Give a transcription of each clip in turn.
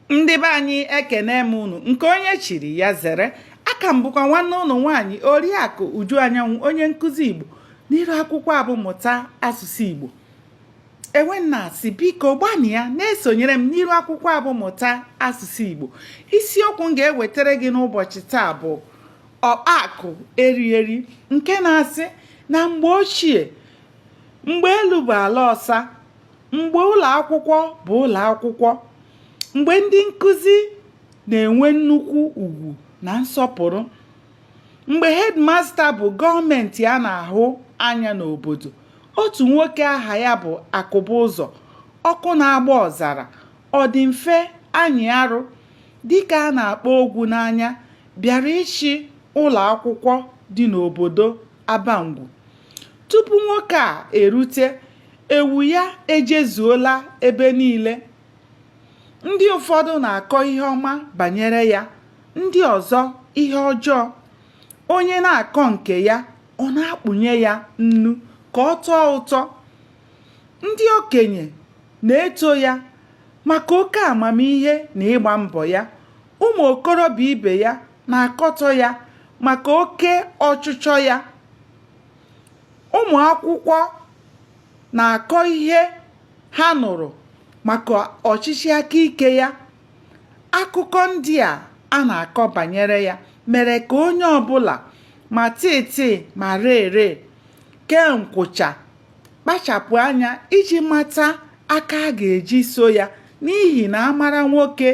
Ndị be anyị, ekene m unu. Nke onye chiri ya zere. Aka m bụkwa nwanne unu nwaanyị, Oriakụ Uju Anyanwụ, onye nkụzi Igbo n'iru akwụkwọ a bụ Mụta Asụsụ Igbo. Ewe na-asị, biko gbanịa na-esonyere m n'iru akwụkwọ a bụ Mụta Asụsụ Igbo. Isiokwu m ga-ewetara gị n'ụbọchị taa bụ Ọkpa Akụ Eri Eri, nke na-asị na mgbe ochie, mgbe elu bụ ala ọsa, mgbe ụlọ akwụkwọ bụ ụlọ akwụkwọ, mgbe ndị nkụzi na-enwe nnukwu ugwu na nsọpụrụ, mgbe hedmasta bụ gọọmenti a na-ahụ anya n'obodo, otu nwoke aha ya bụ Akụbụzọ, ọkụ na-agba ọzara, ọ dị mfe anyị arụ, dike a na-akpọ ogwu n'anya, bịara ịchị ụlọ akwụkwọ dị n'obodo Abangwu. Tupu nwoke a erute, ewu ya ejezuola ebe niile. Ndị ụfọdụ na-akọ ihe ọma banyere ya, ndị ọzọ ihe ọjọọ. Onye na-akọ nke ya, ọ na-akpụnye ya nnu ka ọ tọọ ụtọ. Ndị okenye na-eto ya maka oke amamihe na ịgba mbọ ya. Ụmụ okorobịa ibe ya na-akọtọ ya maka oke ọchịchọ ya. Ụmụ akwụkwọ na-akọ ihe ha nụrụ maka ọchịchị aka ike ya. Akụkọ ndị a a na-akọ banyere ya mere ka onye ọbụla, ma tịịtịị ma ree kee nkwụcha, kpachapụ anya iji mata aka a ga-eji so ya, n'ihi na a mara nwoke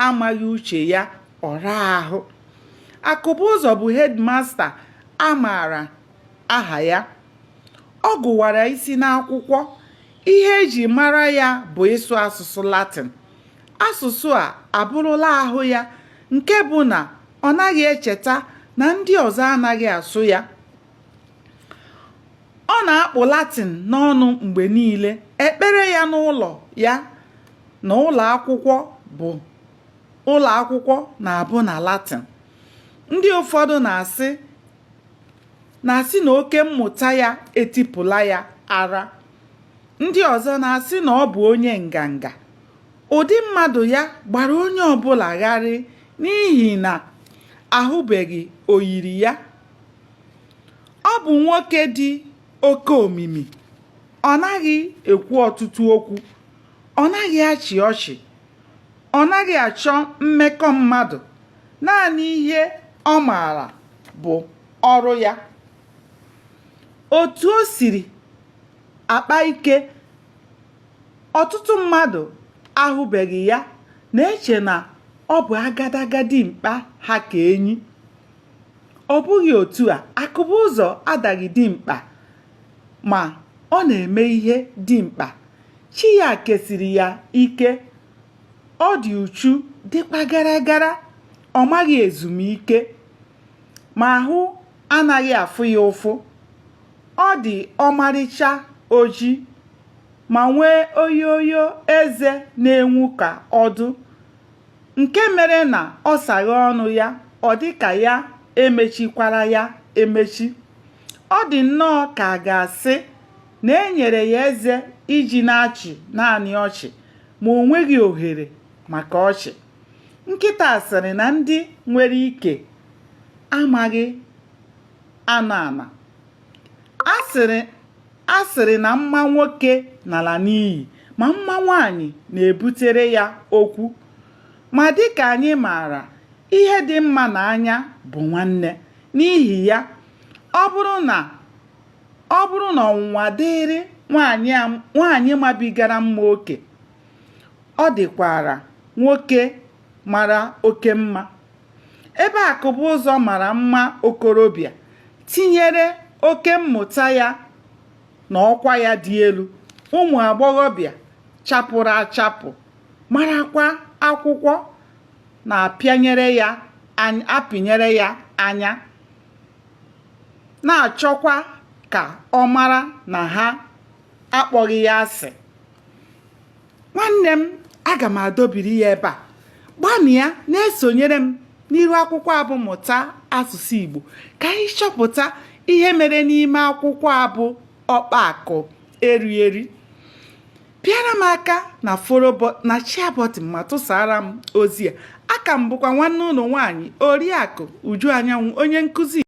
amaghị uche ya, ọ raa ahụ. Akụbụzọ bụ hedmasta a maara aha ya. Ọ gụwara isi n'akwụkwọ. Ihe e ji mara ya bụ ịsụ asụsụ Latịn. Asụsụ a abụrụla ahụ ya nke bụ na ọ naghị echeta na ndị ọzọ anaghị asụ ya. Ọ na-akpụ Latịn n'ọnụ mgbe niile. Ekpere ya n'ụlọ ya na ụlọ akwụkwọ bụ ụlọ akwụkwọ na-abụ na Latịn. Ndị ụfọdụ na-asị na-asị na oke mmụta ya etipụla ya ara. Ndị ọzọ na-asị na ọ bụ onye nganga. Ụdị mmadụ ya gbara onye ọbụla gharịị n'ihi na ahụbeghị oyiri ya. Ọ bụ nwoke dị oke omimi. Ọ naghị ekwu ọtụtụ okwu. Ọ naghị achị ọchị. Ọ naghị achọ mmekọ mmadụ. Naanị ihe ọ maara bụ ọrụ ya. Otu o siri akpa ike, ọtụtụ mmadụ ahụbeghị ya na-eche na ọ bụ agadaga dimkpa ha ka enyi. Ọ bụghị otu a, Akụbụzọ adaghị dimkpa ma ọ na-eme ihe dimkpa. Chi ya kesiri ya ike. Ọ dị uchu dịkwa gara gara. Ọ maghị ezumike. Ma ahụ anaghị afụ ya ụfụ. Ọ dị ọmarịcha oji ma nwee oyoyo eze na-enwu ka ọdụ, nke mere na ọ saghee ọnụ ya, ọ dị ka ya emechikwara ya emechi. Ọ dị nnọọ ka a ga-asị na e nyere ya eze iji na-achị naanị ọchị, ma o nweghị ohere maka ọchị. Nkịta sịrị na ndị nwere ike amaghị anọ ala. A sịrị na mma nwoke nala n'iyi, ma mma nwaanyị na-ebutere ya okwu. Ma dịka anyị maara, ihe dị mma n'anya bụ nwanne. N'ihi ya, ọ bụrụ na ọ bụrụ na ọnwụnwa dịịrị nwaanyị mabigara mma oke, ọ dịkwara nwoke mara oke mma. Ebe Akụbụzọ mara mma okorobịa, tinyere oke mmụta ya na ọkwa ya dị elu, ụmụ agbọghọbịa chapụrụ achapụ marakwa akwụkwọ na-apịanyere ya anya, na-achọkwa ka ọ mara na ha akpọghị ya asị. Nwanne m, aga m adọbiri ya ebe a. Gbanịa na-esonyere m n'iru akwụkwọ a bụ Mụta Asụsụ Igbo ka anyị chọpụta ihe mere n'ime akwụkwọ a bụ Ọkpa Akụ Eri Eri. Pịara m aka na follow na share button ma tụsara m ozi a. Aka m bụkwa nwanne ụnụ nwaanyị, Oriakụ Uju Anyanwụ, onye nkụzi.